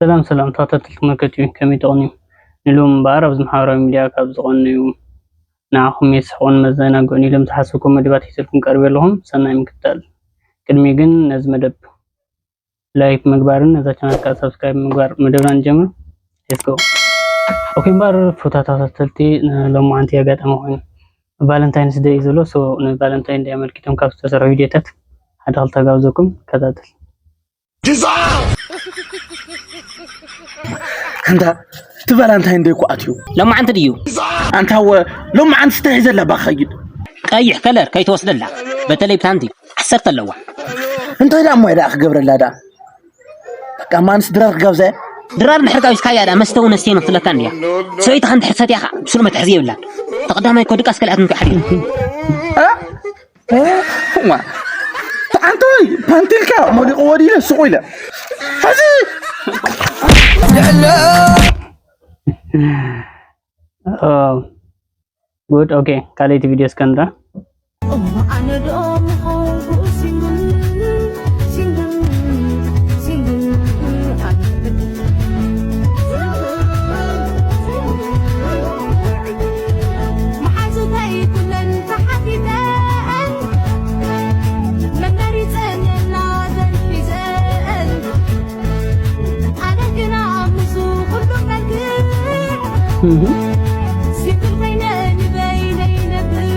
ሰላም ሰላም ተኸታተልቲ መከትዩ፣ ከመይ ትቕንዩ? ንሎሚ እምበኣር ኣብዚ ማሕበራዊ ሚድያ ካብ ዝቐነዩ ንዓኹም የስሕቑን መዘናግዑን ኢሎም ዝሓሰብኩም መደባት ሒዘልኩም ቀሪበ ኣለኹም። ሰናይ ምክትታል። ቅድሚ ግን ነዚ መደብ like ምግባርን ነዛ channel ከዓ subscribe ምግባር መደብና ንጀምር። Let's go. Okay፣ እምበኣር ፍቱዋት ተኸታተልቲ፣ ሎማዓንቲ ኣጋጣሚ ኮይኑ Valentine's Day እዩ ዘሎ። So ን Valentine Day ኣመልኪቶም ካብ ዝተሰርሑ ቪድዮታት ሓደ ክልተ ጋብዘኩም፣ ከታተል። እንታ እቲ Valentine Day እኮ ኣትዩ። ሎማዓንቲ ድዩ? ኣንታ ወ ሎማዓንቲ ስታይ ሒዘላ ባ ክኸይድ። ቀይሕ color ከይትወስደላ፣ በተለይ ብታንቲ 10 ኣለዋ። እንታይ ዳ እሞ ዳ ክገብረላ ዳ? በቃ ማንስ ድራር ክጋብዛ እየ። ድራር እንድሕር ጋቢዝካያ ዳ መስተ እውን ኣስትየ ንክትለካ እንድያ። ሰበይትኻ እንድሕር ሰትያ ከዓ ብስሩ መትሕዚ የብላን። ተቐዳማይ እኮ ድቃስ ከልኣት ምክሓድ እዩ። ዋ ኣንተ ወይ ፓንቲልካ መሊቑ ወዲለ ሱቕ ኢለ ሕዚ። ጉድ። Okay፣ ካልአይቲ ቪድዮ እስከ ንርአ። ኣነ ዶ ምኾንኩ single, single, single ኣነ? መሓዙተይ ኩለን ተሓቲተን መመሪፀን ናዘን ሒዘን፣ ኣነ ግና ምስ ኩሉ መልክዕ single ኮይነ ንበይነይ ነብር።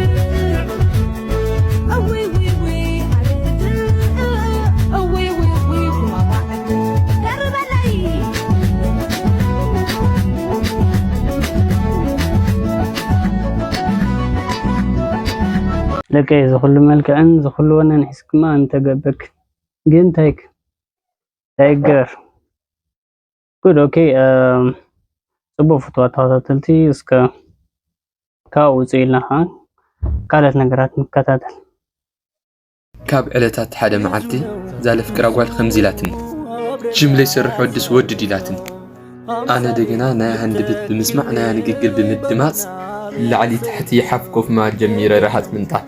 እውይ ውይ ውይ ኣቤት፣ እውይ ውይ ውይ ኩማማዕ ደርበለይ። ለቀይ ዝኩሉ መልክዕን ዝኩሉ ወነን ሒዝክማ እንተገበክ ግን እንታይ እንታይ ይገበር? ጉድ። Okay፣ ፅቡቅ። ፍትዋት ተኸታተልቲ፣ እስከ ካብኡ ውፅእ ኢልና ከዓ ካልኦት ነገራት ንከታተል። ካብ ዕለታት ሓደ መዓልቲ ዛለፍቅራ ጓል ከምዚ ኢላትኒ፣ ጅም ለይሰርሕ ወድስ ወድድ ኢላትኒ። ኣነ ደገና ናይ ሃንደበት ብምስማዕ ናያ ንግግር ብምድማፅ ላዕሊ ታሕቲ ሓፍ ኮፍ ምባል ጀሚረ፣ ረሃፅ ምንጣፍ።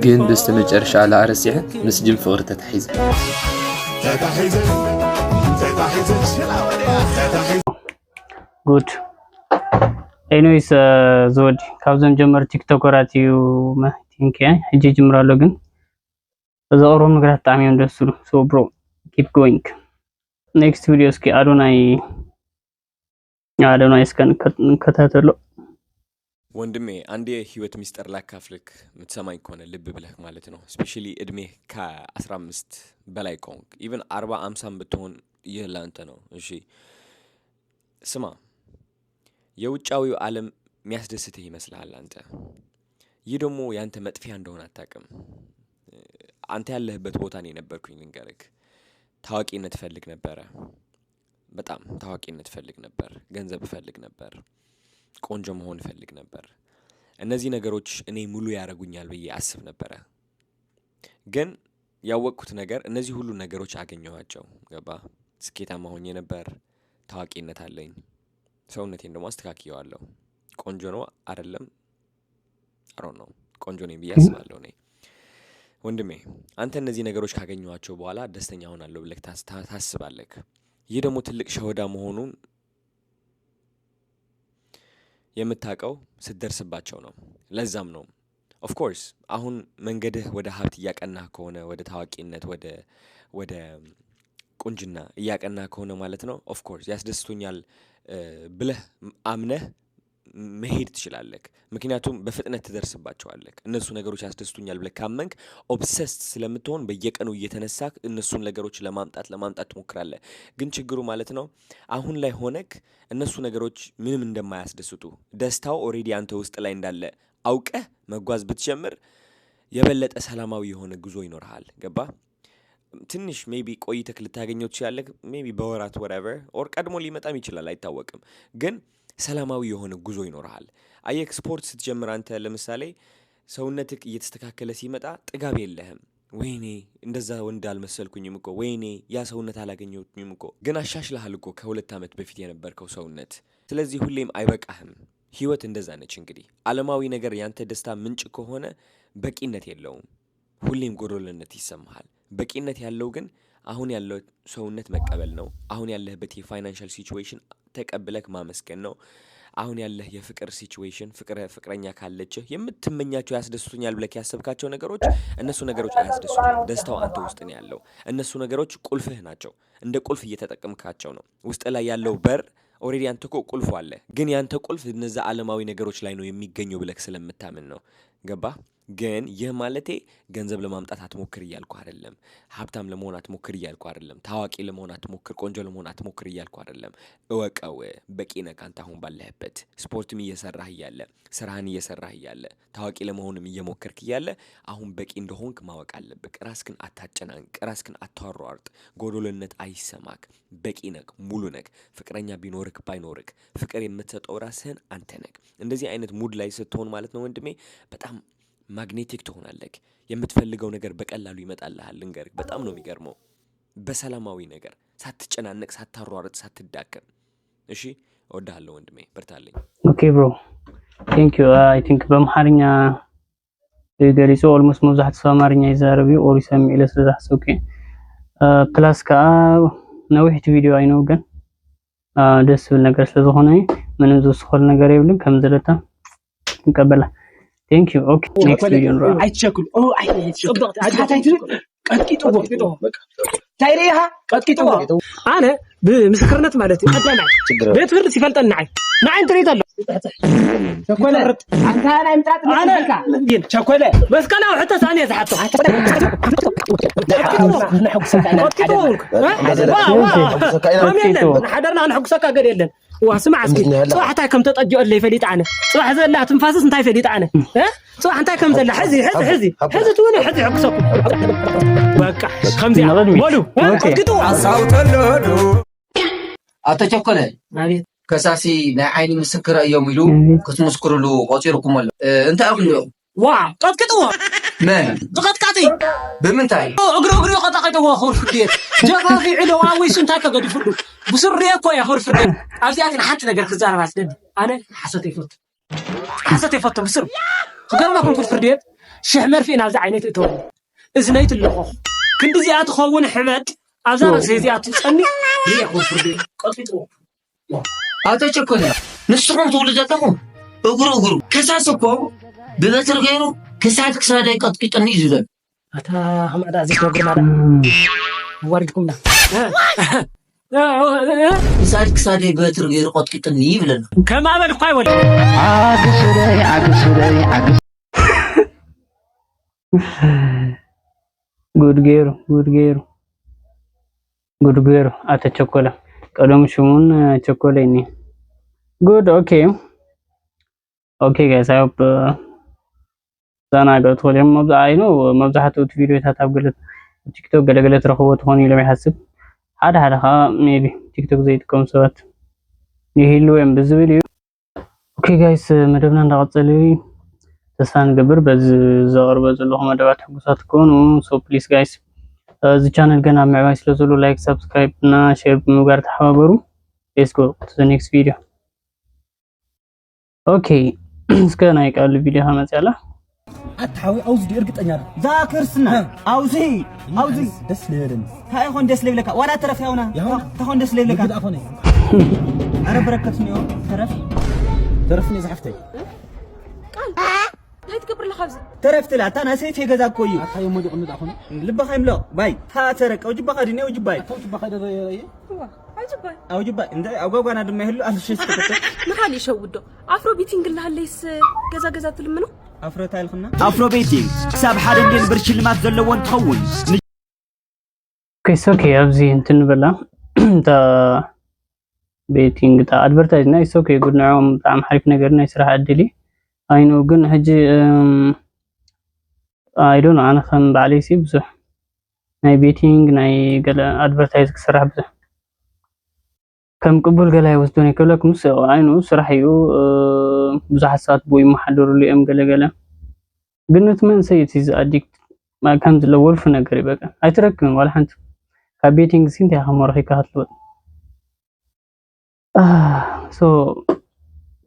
ግን በስተመጨረሻ ላኣረሲዐ ምስ ጅም ፍቅሪ ተታሒዘ። ተታሒዘ ተታሒዘ ተታሒዘ። ጉድ። Anyways፣ ዝወዲ ካብዞም ጀመሩ ቲክቶከራት እዩ think፣ ሕጂ ይጅምር ኣሎ፣ ግን ዘቕርቦም ነገራት ብጣዕሚ እዮም ደስ ዝብሉ። So bro, keep going. Next ቪድዮ እስኪ ኣዶናይ፣ ኣዶናይ እስከ ንከታተሎ። ወንድሜ፣ አንድ የህይወት ሚስጥር ላካፍልክ፣ የምትሰማኝ ከሆነ ልብ ብለህ ማለት ነው። Especially እድሜ ከ15 በላይ ከሆንክ፣ even 40 50ም ብትሆን ይህ ለአንተ ነው። እሺ ስማ፣ የውጫዊው ዓለም የሚያስደስትህ ይመስልሃል አንተ። ይህ ደግሞ ያንተ መጥፊያ እንደሆነ አታውቅም። አንተ ያለህበት ቦታ ነው የነበርኩኝ፣ ልንገርክ። ታዋቂነት እፈልግ ነበረ። በጣም ታዋቂነት እፈልግ ነበር። ገንዘብ እፈልግ ነበር። ቆንጆ መሆን እፈልግ ነበር። እነዚህ ነገሮች እኔ ሙሉ ያደርጉኛል ብዬ አስብ ነበረ። ግን ያወቅኩት ነገር እነዚህ ሁሉ ነገሮች አገኘኋቸው። ገባ? ስኬታማ ሆኜ ነበር። ታዋቂነት አለኝ። ሰውነቴን ደግሞ አስተካክየዋለሁ። ቆንጆ ነው አይደለም? አሮ ነው፣ ቆንጆ ነኝ ብዬ አስባለሁ እኔ። ወንድሜ፣ አንተ እነዚህ ነገሮች ካገኘኋቸው በኋላ ደስተኛ ሆናለሁ ብለህ ታስባለህ። ይህ ደግሞ ትልቅ ሸወዳ መሆኑን የምታውቀው ስትደርስባቸው ነው። ለዛም ነው of course አሁን መንገድህ ወደ ሀብት እያቀናህ ከሆነ፣ ወደ ታዋቂነት፣ ወደ ቁንጅና እያቀናህ ከሆነ ማለት ነው፣ of course ያስደስቱኛል ብለህ አምነህ መሄድ ትችላለህ። ምክንያቱም በፍጥነት ትደርስባቸዋለህ። እነሱ ነገሮች ያስደስቱኛል ብለህ ካመንክ obsessed ስለምትሆን በየቀኑ እየተነሳህ እነሱን ነገሮች ለማምጣት ትሞክራለህ። ግን ችግሩ ማለት ነው አሁን ላይ ሆነክ እነሱ ነገሮች ምንም እንደማያስደስቱ፣ ደስታው already አንተ ውስጥ ላይ እንዳለ አውቀህ መጓዝ ብትጀምር የበለጠ ሰላማዊ የሆነ ጉዞ ይኖርሃል። ገባ? ትንሽ maybe ቆይተህ ልታገኘው ትችላለህ። Maybe በወራት whatever or ቀድሞ ሊመጣም ይችላል፣ አይታወቅም። ግን ሰላማዊ የሆነ ጉዞ ይኖርሃል። አየክ፣ ስፖርት ስትጀምር አንተ ለምሳሌ ሰውነትህ እየተስተካከለ ሲመጣ ጥጋብ የለህም። ወይኔ እንደዛ ወንድ አልመሰልኩኝም እኮ፣ ወይኔ ያ ሰውነት አላገኘሁኝም እኮ። ግን አሻሽለሃል እኮ ከ2 ዓመት በፊት የነበርከው ሰውነት። ስለዚህ ሁሌም አይበቃህም። ህይወት እንደዛ ነች። እንግዲህ ዓለማዊ ነገር ያንተ ደስታ ምንጭ ከሆነ በቂነት የለውም። ሁሌም ጎዶሎነት ይሰማሃል። በቂነት ያለው ግን አሁን ያለው ሰውነት መቀበል ነው። አሁን ያለህበት የ financial situation ተቀብለክ ማመስገን ነው። አሁን ያለህ የፍቅር situation፣ ፍቅረኛ ካለችህ፣ የምትመኛቸው ያስደስቱኛል ብለህ ያሰብካቸው ነገሮች፣ እነሱ ነገሮች አያስደስቱም። ደስታው አንተ ውስጥ ነው ያለው። እነሱ ነገሮች ቁልፍህ ናቸው። እንደ ቁልፍ እየተጠቀምካቸው ነው። ውስጥ ላይ ያለው በር already አንተ እኮ ቁልፉ አለ፣ ግን ያንተ ቁልፍ እነዛ ዓለማዊ ነገሮች ላይ ነው የሚገኘው ብለህ ስለምታምን ነው። ገባ? ግን ይህ ማለቴ ገንዘብ ለማምጣት አትሞክር እያልኩ አይደለም። ሀብታም ለመሆን አትሞክር እያልኩ አይደለም። ታዋቂ ለመሆን አትሞክር፣ ቆንጆ ለመሆን አትሞክር እያልኩ አይደለም። እወቀው፣ በቂ ነህ አንተ አሁን ባለህበት። ስፖርትም እየሰራህ እያለ፣ ስራህን እየሰራህ እያለ፣ ታዋቂ ለመሆንም እየሞከርክ እያለ አሁን በቂ እንደሆንክ ማወቅ አለብህ። ራስክን አታጨናንቅ፣ ራስክን አታሯርጥ፣ ጎዶልነት አይሰማክ። በቂ ነህ፣ ሙሉ ነህ። ፍቅረኛ ቢኖርክ ባይኖርክ ፍቅር የምትሰጠው ራስህን አንተ ነህ። እንደዚህ አይነት mood ላይ ስትሆን ማለት ነው ወንድሜ፣ በጣም magnetic ትሆናለህ። የምትፈልገው ነገር በቀላሉ ይመጣልሃል። ልንገርህ፣ በጣም ነው የሚገርመው። በሰላማዊ ነገር ሳትጨናነቅ፣ ሳታሯርጥ፣ ሳትዳከም። እሺ፣ እወድሃለሁ ወንድሜ፣ በርታለኝ። Okay bro, thank you. I think በአምሓርኛ ገሊፁ። Almost መብዛሕትኡ ሰብ ኣማርኛ ይዛረብ እዩ or ይሰምዕ ኢለ ስለ ዝሓሰብኩ እየ። Plus ከዓ ነዊሕቲ ቪድዮ ኣይነው፣ ግን ደስ ዝብል ነገር ስለዝኾነ እዩ። ምንም ዝውስኸሉ ነገር የብልን፣ ከም ዘለታ ንቀበላ። Thank you. Okay, next video ንረአ። ኣይትሸክሉ፣ ቀጥቂጥዎ፣ እንታይ ርኢኻ ቀጥቂጥዎ። ኣነ ብምስክርነት ማለት እዩ፣ ቀዳማይ ቤት ፍርዲ ሲፈልጠኒ ንዓይ ንዓይ እንትርኢ ኣሎ። ቸኮለ፣ አንተ ናይ ምጥራጥ። ኣነ ግን ቸኮለ። መስቀላዊ ሕቶስ ኣነ እየ ዝሓቶ። ቀጥቂጥዎ ከም የለን ሓደርና ክንሕጉሰካ ገለ የለን። ዋ ስማዕ እስኪ፣ ፅባሕ እንታይ ከም ተጠጅኦለ ይፈሊጥ ኣነ። ፅባሕ ዘላ ትንፋስስ እንታይ ፈሊጥ ኣነ? ፅባሕ እንታይ ከም ዘላ ሕዚ ሕዚ ሕዚ ሕዚ ትውን ሕዚ ይሕጉሰኩም። በቃ ከምዚኣ በሉ፣ ቀጥቂጥዎ። ኣቶ ቸኮለ። ኣቤት። ከሳሲ ናይ ዓይኒ ምስክር እዮም ኢሉ ክትምስክርሉ ቆፂርኩም ኣሎ። እንታይ እኽሉ? ዋ ቀጥቂጥዎ። መን? ዝቐጥቃጢ። ብምንታይ? እግሪ እግሪ ቀጣቂጥዎ። ክቡር ፍርዲ ቤት፣ ጀኻኺዑ ደዋዊሱ እንታይ ከገዲፍሉ ብስርየ እኮ እያ። ክቡር ፍርዲ ቤት፣ ኣብዚኣ ግን ሓንቲ ነገር ክዛረባ ዝደሊ፣ ኣነ ሓሶት ኣይፈቱ፣ ሓሶት ኣይፈቱ ብስሩ። ክገርመኩም ክቡር ፍርዲ ቤት፣ 1000 መርፊእ ናብዚ ዓይነት እተወኒ እዝነይ ትለኸኹ ክንዲዚኣ ትኸውን ሕመድ ኣብዛ ርእሲ እዚኣ ትፀኒ እየ። ክቡር ፍርዲ ቤት፣ ቀጥቂጥዎ። ኣቶ ቸኮለ፣ ንስኹም ትብሉ ዘለኹም እግሩ እግሩ፣ ከሳሲ እኮ ብበትሪ ገይሩ ክሳድ ክሳደይ ቀጥቂጥኒ እዩ ዝብል። ኣታ ከማዕዳ ዘይትነግሩ ማዳ ዋሪድኩምና። ክሳድ ክሳደይ በትሪ ገይሩ ቀጥቂጥኒ ይብለና። ከማበል እኳ ኣይበል። ዓግስደይ ዓግስደይ ዓግስ። ጉድ ገይሩ፣ ጉድ ገይሩ፣ ጉድ ገይሩ ኣቶ ቸኮለ። ቀደሙ ሽሙን ቸኮለ እኒ ጉድ። Okay guys, I hope ዘናገር ትኽእሉ እዮም። ዓይኑ መብዛሕትኡ እቲ ቪድዮታት ኣብ ገለ ቲክቶክ ገለገለ ትረኽቦ ትኾኑ ኢሎም ይሓስብ። ሓደ ሓደ ከዓ maybe ቲክቶክ ዘይጥቀሙ ሰባት ይህልው እዮም ብዝብል እዩ። Okay guys, መደብና እንዳቐፀለ እዩ። ተስፋ ንገብር በዚ ዘቕርቦ ዘለኹ መደባት ሕጉሳት ትኮኑ። So please guys, እዚ channel ገና ኣብ ምዕባይ ስለ ዘሎ like፣ subscribe እና share ብምግባር ተሓባበሩ። Let's go to the next video. Okay, እስከ ናይ ቃል ቪድዮ ከመፅእ ኣላ። ኣታሓዊ ኣውዚ ዲ እርግጠኛ ዶ እዛ ክርስትና ኣውዚ ኣውዚ ደስ ልበለኒ። እንታይ ይኾን ደስ ለይብለካ? ዋላ ተረፍ ያውና እንታይ ደስ ለይብለካ? ምግቢ ኮነ። ኣረ በረከት እኒኦ ተረፍ። ተረፍኒ ዝሓፍተይ። ቃል እንታይ ትገብር ኣለካ ኣብዚ? ተረፍ ትላ እታ ናይ ሰይቲ ገዛ እኮ እዩ። ኣታ የሞ ዲቕምጥ ኣኾነ። ልባኻ ይምለቕ ባይ ታ ተረቅ ኣው ጅባኻ ድኒ ኣው ጅባይ። ኣታው ጅባኻ ደረየ። ኣብ ጅባይ። ኣው ጅባይ እንደ ኣብ ጓጓና ድማ ይህሉ ኣሎ ሸሽ ተከተ። ንካሊእ ሸውዶ ኣፍሮ betting እናሃለይስ ገዛ ገዛ ትልምኖ? ኣፍሮ እንታይ ኢልክና? ኣፍሮ betting ክሳብ 1 ሚልዮን ብር ሽልማት ዘለዎ እንትኸውን Okay, okay, ኣብዚ እንትን ንበላ እታ betting እታ advertise ናይ። Okay, good፣ ንዕኦም ብጣዕሚ ሓሪፍ ነገር ናይ ስራሕ ዕድል እዩ። ኣይኖ ግን ሕጂ I don't know፣ ኣነ ከም ባዕለይ ሲ ብዙሕ ናይ betting ናይ ገለ advertise ክስራሕ ብዙሕ ከም ቅቡል ገለ ኣይወስዶን እየ ክብለኩም። ኣይኑ ስራሕ እዩ፣ ብዙሓት ሰባት ብኡ ይመሓደሩሉ እዮም ገለገለ። ግን እቲ መንእሰይ እቲ addict ከም ዘለዎ ወልፊ ነገር እዩ። በቃ ኣይትረክብን ዋላ ሓንቲ ካብ betting ሲ። እንታይ ኢኻ ረኺብካ ክትልወጥ? So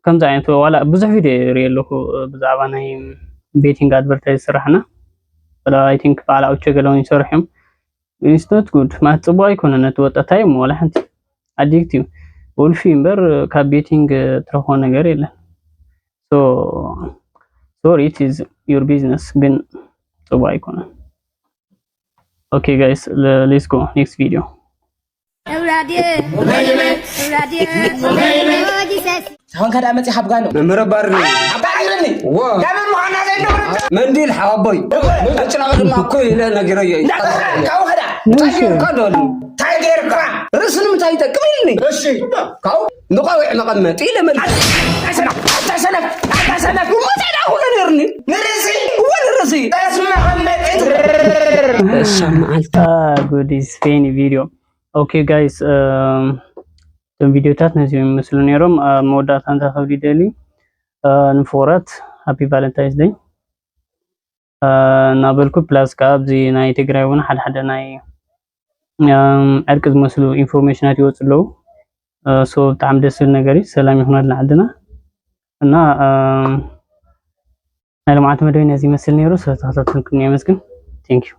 ከምዚ ዓይነት ዋላ ብዙሕ ቪድዮ ይርኢ ኣለኹ ብዛዕባ ናይ betting advertise ስራሕና። I think በዓል ኣውቸ ገለ እውን ይሰርሑ እዮም። It's not good ማለት ፅቡቅ ኣይኮነን። ነቲ ወጣታይ እሞ ዋላ ሓንቲ addict እዩ ወልፊ እምበር ካብ betting ትረኽቦ ነገር የለን። So sorry, it is your business ግን ፅቡቅ ኣይኮነን። Okay guys, let's go next video. ሳሆን ከዳ መፂ ሓብጋኖ መምህር ኣባርኒ። ኣባሪርኒ ዳመን ምዃና ዘይነብር። መንዲል ሓወቦይ መጭናቕ ድማ እኮ ኢለ ነጊረዮ እዩ። ካብኡ ከዳ እንታይ ጌርካ ዶኒ? እንታይ ጌርካ? ርእሲ ንምንታይ ይጠቅም ኢልኒ። እሺ። ካብኡ ንቆዊዕ መቐመጢ ኢለ መልሲ። ኣታ ሰነፍ፣ ኣታ ሰነፍ! እንታይ ደኣ ኩሎ ነይሩኒ? ንርእሲ። እወ፣ ንርእሲ። ጠስሚ መቐመጢ። እሳ መዓልቲ። Good is funny video. Okay guys, እቶም ቪዲዮታት ነዚኦም ይመስሉ ነይሮም። ኣብ መወዳእታ እንታይ ክብል ይደሊ፣ ንፍቁራት happy Valentine's Day እናበልኩ፣ plus ከዓ ኣብዚ ናይ ትግራይ እውን ሓደ ሓደ ናይ ዕርቂ ዝመስሉ information ናት ይወፁ ኣለዉ። So ብጣዕሚ ደስ ዝብል ነገር እዩ። ሰላም ይኹነልና ዓድና። እና ናይ ልምዓት መደበይ ነዚ ይመስል ነይሩ። ስለተኸታተልኩም የመስግን። Thank you.